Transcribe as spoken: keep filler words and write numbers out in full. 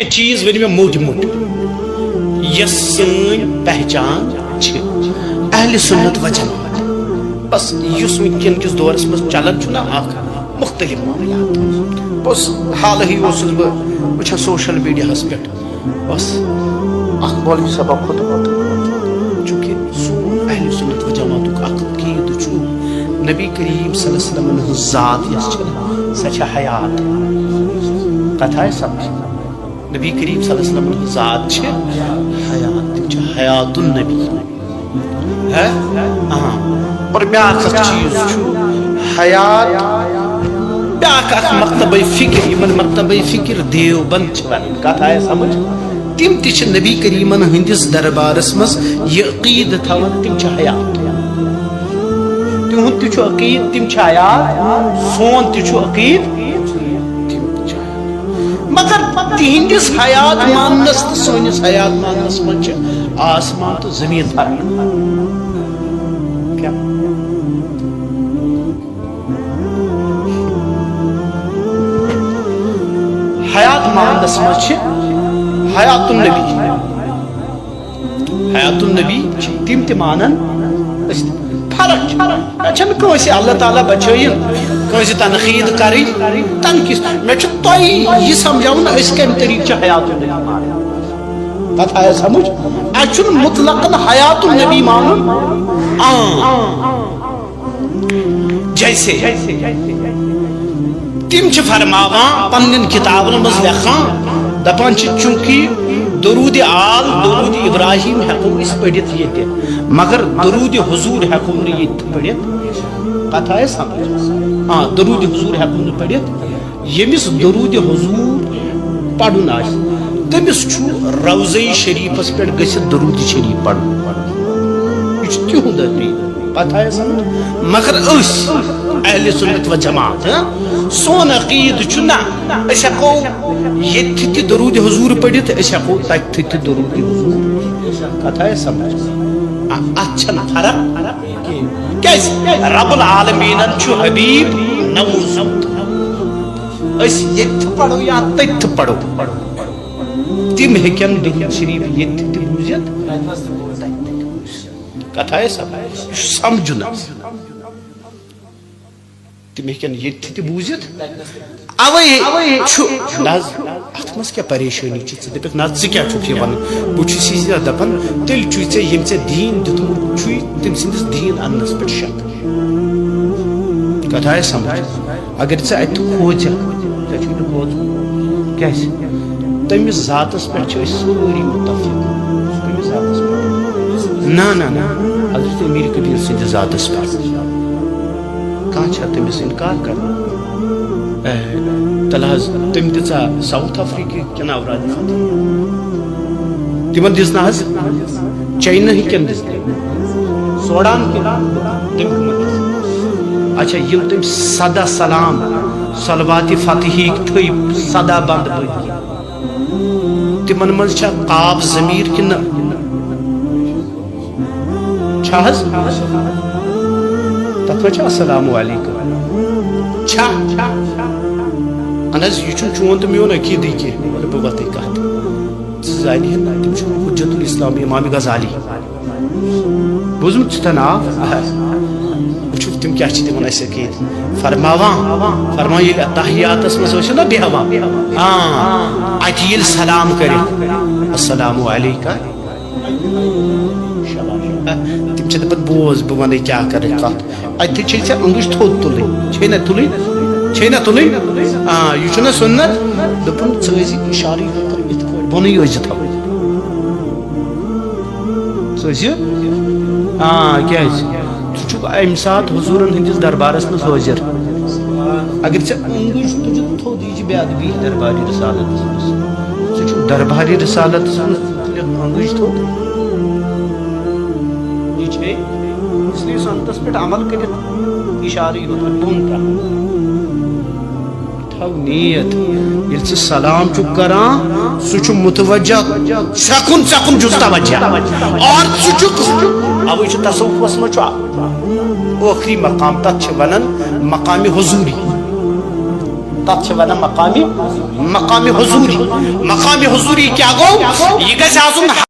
چیز ؤنۍ مےٚ موٚٹ موٚٹ، یۄس سٲنۍ پہچان چھِ اہل سنت و جماعت۔ بس، یُس وٕنکٮ۪ن کِس دورس منٛز چلان چھُ نہ، اکھ مختلف معاملات۔ بس، حالٕے اوسُس بہٕ وٕچھان سوشل میڈیاہس پٮ۪ٹھ، بس، اکھ مولوی صٲبا کھوٚتمُت۔ چونکہ سون اہل سنت و جماعتُک اکھ عقیدٕ چھُ، نبی کریم صلی اللہ علیہ وسلمن ہٕنٛز ذات یۄس چھِ، سۄ چھِ حیات۔ کتھ آیہِ سمجھ؟ نبی کریم صلی اللہ علیہ وسلمن ہٕنٛز ذات چھِ حیات، تِم چھِ حیات النبی۔ ہے؟ آ۔ اور بیٛاکھ اکھ چیٖز چھُ حیات، بیٛاکھ اکھ مکتبہ فکر، یِمن مکتبہ فکر دیوبند چھِ ونان۔ کتھ آیہِ سمجھ؟ تِم تہِ چھِ نبی کریمن ہٕنٛدِس دربارس منٛز یہِ عقیدٕ تھاوان، تِم چھِ حیات۔ تِہُنٛد تہِ چھُ عقیدٕ، تِم چھِ حیات، سون تہِ چھُ عقیدٕ، تِم چھِ حیات۔ مگر تِہنٛدِس حیات ماننس تہٕ سٲنِس حیات ماننس منٛز چھِ آسمان تہٕ زٔمیٖن فرق۔ کیٛاہ؟ حیات ماننس منٛز چھِ حیات النبی، حیات النبی چھِ تِم تہِ مانان أسۍ۔ فرق چھِ، مےٚ چھَنہٕ کٲنٛسہِ اللہ تعالیٰ بچٲیِن کٲنٛسہِ تنقید کرٕنۍ، تنقید۔ مےٚ چھُ تۄہہِ یہِ سمجھاوُن أسۍ کمہِ طریقہٕ چھِ حیات النبی مانان۔ کتھ آیا سمجھ؟ اَسہِ چھُنہٕ مطلقاً حیات النبی مانُن۔ آ۔ جیسے تِم چھِ فرماوان، پننٮ۪ن کتابن منٛز لیکھان، دپان چھِ، چونکہ درود آل، درود ابراہیم ہٮ۪کو أسۍ پٔرِتھ ییٚتہِ، مگر درود حضور ہٮ۪کو نہٕ ییٚتہِ پٔرِتھ۔ کتھ آیہِ سمجھ؟ آ، درود حضور ہٮ۪کو نہٕ پٔرِتھ۔ ییٚمِس درود حضور پرُن آسہِ، تٔمِس چھُ روضہ شریفس پٮ۪ٹھ گٔژھِتھ درود شریف پرُن۔ یہِ چھُ تِہُنٛد عقیدٕ۔ کتھ آیا سمجھ؟ مگر أسۍ اہل سنت و جماعت، ہاں، سون عقیدٕ چھُ نہ، أسۍ ہٮ۪کو ییٚتہِ تہِ درود حضور پٔرِتھ، أسۍ ہٮ۪کو تتہِ تہِ درود حضور۔ کتھ آیا سمجھ؟ آ، اتھ چھنہٕ فرق کینٛہہ۔ کیازِ؟ رب العالمینن چھُ حبیب نوزمُت۔ أسۍ ییٚتہِ تہِ پرو یا تتہِ تہِ پرو، تِم ہیٚکن درود شریف ییٚتہِ تہِ بوٗزِتھ۔ کتھ آیہِ سمجھ؟ یہِ چھُ سمجھُن۔ تِم ہیٚکن ییٚتہِ تہِ بوٗزِتھ۔ اوے چھُ، نہ حظ، اتھ منٛز کیٛاہ پریشٲنی چھِ؟ ژٕ دٔپکھ، نہ، ژٕ کیٛاہ چھُکھ یہِ ونان؟ بہٕ چھُس یہِ زیادٕ دپان، تیٚلہِ چھُے ژےٚ، ییٚمۍ ژےٚ دیٖن دیُتمُت چھُے، تٔمۍ سٕنٛدِس دیٖن اننس پٮ۪ٹھ شک۔ کتھ آیہِ سمجھ؟ اگر ژٕ اتہِ کھوژکھ، ژےٚ چھُے نہٕ کھوژُن۔ کیٛازِ؟ تٔمِس ذاتس پٮ۪ٹھ چھِ أسۍ سٲری مُتفق۔ کٔمِس ذاتس پٮ۪ٹھ؟ نہ، نہ، نہ۔ حضرت امیر کبیر سٕنٛدِس ذاتس پٮ۪ٹھ۔ کانٛہہ چھا تٔمِس اِنکار کران؟ اے، تیٚلہِ حظ تٔمۍ دِژا ساوُتھ افریقہ کٮ۪ن اورادِ فتح؟ تِمن دِژ نہ حظ؟ چینہٕ کٮ۪ن دِژ؟ سوڈان کٮ۪ن؟ تٔمۍ کٕمن دِژ؟ اچھا، یِم تٔمۍ سدہ سلام صلوات فتحیک تھٲے سدہ بند پٔتۍ کِنۍ، تِمن منٛز چھا قاف ضمیر کِنہٕ نہ؟ چھا حظ؟ تتھ منٛز چھا السلام علیکم؟ چھا؟ اہن حظ، یہِ چھُنہٕ چون تہٕ میون عقیدٕے کینٛہہ، مطلب، بہٕ وتھٕے کتھ۔ ژٕ زانہِ ہے نہ، تِم چھِ حجت الاسلام امام غزالی۔ بوٗزمُت چھُ تۄہہِ ناو؟ وٕچھِو تِم کیٛاہ چھِ دِوان اَسہِ عقیٖدٕ۔ فرماوان، فرمان ییٚلہِ اتحیاتس منٛز ٲسِو نہ بیٚہوان، آ، اتہِ ییٚلہِ سلام کرِ، السلام علیکم۔ تِم چھِ دپان، بوز، بہٕ وَنَے کیٛاہ کَرٕ کَتھ۔ اَتہِ چھے ژےٚ أنٛگٕج تھوٚد تُلٕنۍ، چھے نہ تُلٕنۍ؟ چھے نہ تُلٕنۍ؟ آ، یہِ چھُنہ سُنت؟ دوٚپُن، ژٕ ٲسۍ زِ اِشارٕ یِتھ پٲٹھۍ بۄنٕے ٲسۍ زِ تھاوٕنۍ۔ ژٕ ٲسۍ زِ، آ، کیٛازِ؟ ژٕ چھُکھ اَمہِ ساتہٕ حضوٗرن ہٕنٛدِس دربارس منٛز حٲضِر۔ اگر ژےٚ أنٛگٕج تُجہِ تھوٚد، یہِ چھِ بے ادبی درباری رسالتس منٛز۔ ژٕ چھُکھ درباری رسالتس منٛز تُلِتھ أنٛگٕج تھوٚد۔ یہِ چھے، اس لیے سنتس پٮ۪ٹھ عمل کٔرِتھ اِشارٕ یوت بۄن ترٛاوُن۔ تھاو نیت، ییٚلہِ ژٕ سلام چھُکھ کران، سُہ چھُ متوجہ، ژےٚ کُن، ژےٚ کُن چھُس توجہ۔ اور ژٕ چھُکھ، اوے چھُ تصوفس منٛز چھُ ٲخری مقام، تتھ چھِ ونان مقام حضوری۔ تتھ چھِ ونان مقامی، مقامی حضوری۔ مقامی حضوری کیٛاہ گوٚو؟ یہِ گژھِ آسُن